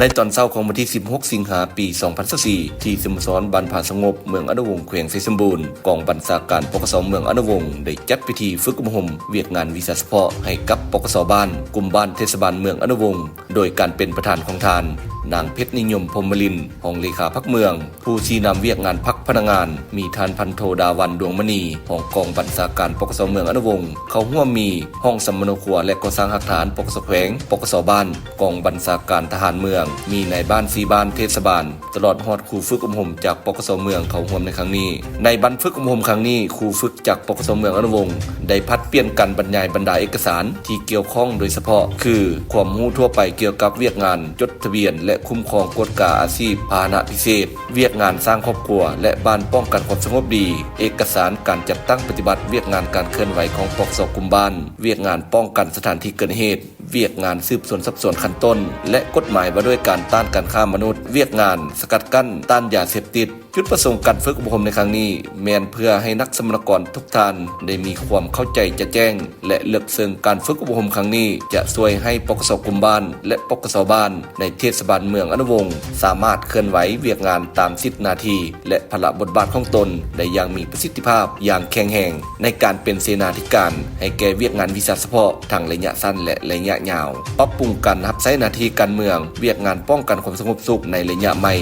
ໃນຕອນເຊົ້າຂອງວັນທີສິບຫົກ ສິງຫາ ປີສອງພັນຊາວສີ່ ທີ່ສະໂມສອນບ້ານຜາສະຫງົບ ເມືອງອະນຸວົງ ແຂວງໄຊສົມບູນ, ກອງບັນຊາການ ປກສ ເມືອງອະນຸວົງ ໄດ້ຈັດພິທີຝຶກອົບຮົມວຽກງານວິຊາສະເພາະໃຫ້ກັບ ປກສ ບ້ານ, ກຸ່ມບ້ານ ເທດສະບານເມືອງອະນຸວົງ ໂດຍການເປັນປະທານຂອງທ່ານ ນາງ ເພັດນິຍົມ ພົມມະລິນ ຮອງເລຂາພັກເມືອງ, ຜູ້ຊີ້ນຳວຽກງານພັກພະນັກງານ, ມີທ່ານພັນໂທ ດາວັນ ດວງມະນີ ຮອງກອງບັນຊາການ ປກສ ເມືອງອະນຸວົງ ເຂົ້າຮ່ວມມີຫ້ອງສຳມະໂນຄົວ ແລະ ກໍ່ສ້າງຮາກຖານ ປກສ ແຂວງ, ປກສ ບ້ານ, ກອງບັນຊາການທະຫານເມືອງ, ມີນາຍບ້ານສີ່ບ້ານເທດສະບານ ຕະຫຼອດຮອດຄູຝຶກອົບຮົມຈາກ ປກສ ເມືອງ ເຂົ້າຮ່ວມໃນຄັ້ງນີ້. ໃນບັນຝຶກອົບຮົມຄັ້ງນີ້, ຄູຝຶກຈາກ ປກສ ເມືອງອະນຸວົງ ໄດ້ຜັດປ່ຽນກັນບັນຍາຍບັນດາເອກະສານທີ່ກ່ຽວຂ້ອງ ໂດຍສະເພາະຄື ຄວາມຮູ້ທົ່ວໄປກ່ຽວກັບວຽກງານຈົດທະບຽນ ແລະ ຄຸ້ມຄອງກວດກາອາຊີບພາຫະນະພິເສດ, ວຽກງານສ້າງຄອບຄົວ ແລະ ບ້ານປ້ອງກັນຄວາມສະຫງົບດີ, ເອກະສານການຈັດຕັ້ງປະຕິບັດວຽກງານການເຄື່ອນໄຫວຂອງ ປກສ ກຸ່ມບ້ານ, ວຽກງານປ້ອງກັນສະຖານທີ່ເກີດເຫດ, ວຽກງານສືບສວນສອບສວນຂັ້ນຕົ້ນ ແລະ ກົດໝາຍວ່າດ້ວຍການຕ້ານການຄ້າມະນຸດ, ວຽກງານສະກັດກັ້ນຕ້ານຢາເສບຕິດ. ຈຸດປະສົງການຝຶກອົບຮົມໃນຄັ້ງນີ້ ແມ່ນເພື່ອໃຫ້ນັກສຳມະນາກອນທຸກທ່ານໄດ້ມີຄວາມເຂົ້າໃຈຈະແຈ້ງ ແລະ ເລິກເຊິ່ງ. ການຝຶກອົບຮົມຄັ້ງນີ້ຈະຊ່ວຍໃຫ້ ປກສ ກຸ່ມບ້ານ ແລະ ປກສ ບ້ານ ໃນເທດສະບານເມືອງອະນຸວົງ ສາມາດເຄື່ອນໄຫວວຽກງານຕາມສິດໜ້າທີ່ ແລະ ພາລະບົດບາດຂອງຕົນໄດ້ຢ່າງມີປະສິດທິພາບ, ຢ່າງແຂງແຮງ ໃນການເປັນເສນາທິການໃຫ້ແກ່ວຽກງານວິຊາສະເພາະທັງໄລຍະສັ້ນ ແລະ ໄລຍະຍາວ, ປັບປຸງການຮັບໃຊ້ໜ້າທີ່ການເມືອງ, ວຽກງານປ້ອງກັນຄວາມສະຫງົບສຸກໃນໄລຍະໃໝ່,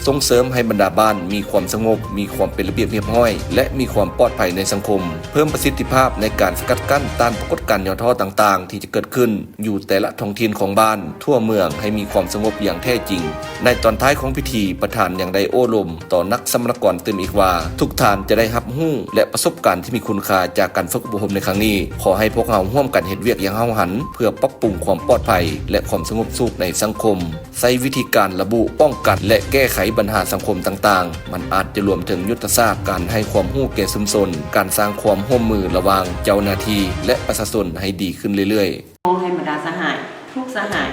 ສົ່ງເສີມໃຫ້ບັນດາບ້ານມີຄວາມສະຫງົບ, ມີຄວາມເປັນລະບຽບຮຽບຮ້ອຍ ແລະ ມີຄວາມປອດໄພໃນສັງຄົມ, ເພີ່ມປະສິດທິພາບໃນການສະກັດກັ້ນຕ້ານປາກົດການຫຍໍ້ທໍ້ຕ່າງໆທີ່ຈະເກີດຂຶ້ນ ຢູ່ແຕ່ລະທ້ອງຖິ່ນຂອງບ້ານທົ່ວເມືອງໃຫ້ມີຄວາມສະຫງົບຢ່າງແທ້ຈິງ. ໃນຕອນທ້າຍຂອງພິທີ, ປະທານຍັງໄດ້ໂອ້ລົມຕໍ່ນັກສຳມະນາກອນຕື່ມອີກວ່າ, ທຸກທ່ານຈະໄດ້ຮັບຮູ້ ແລະ ປະສົບການທີ່ມີຄຸນຄ່າຈາກການຝຶກອົບຮົມໃນຄັ້ງນີ້. ຂໍໃຫ້ພວກເຮົາຮ່ວມກັນເຮັດວຽກຢ່າງຫ້າວຫັນ ເພື່ອປັບປຸງຄວາມປອດໄພ ແລະ ຄວາມສະຫງົບສຸກໃນສັງຄົມ, ໃຊ້ວິທີການລະບຸ, ປ້ອງກັນ ແລະ ແກ້ໄຂບັນຫາສັງຄົມຕ່າງໆ. ມັນອາດຈະລວມເຖິງຍຸດທະສາດການໃຫ້ຄວາມຮູ້ແກ່ຊຸມຊົນ, ການສ້າງຄວາມຮ່ວມມືລະຫວ່າງເຈົ້າໜ້າທີ່ ແລະ ປະຊາຊົນໃຫ້ດີຂຶ້ນເລື້ອຍໆ. ຂໍໃຫ້ບັນດາສະຫາຍ ທຸກສະຫາຍ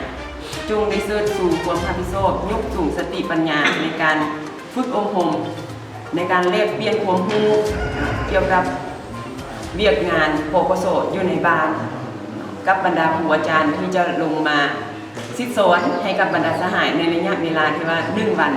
ຈົ່ງໄດ້ເຊີດຊູຄວາມຮັບຜິດຊອບ, ຍົກສູງສະຕິປັນຍາໃນການຝຶກອົບຮົມ, ໃນການແລກປ່ຽນຄວາມຮູ້ກ່ຽວກັບວຽກງານ ປກສ ຢູ່ໃນບ້ານ ກັບບັນດາຄູອາຈານທີ່ຈະລົງມາສິດສອນໃຫ້ກັບບັນດາສະຫາຍໃນໄລຍະເວລາທີ່ວ່າໜຶ່ງວັນ.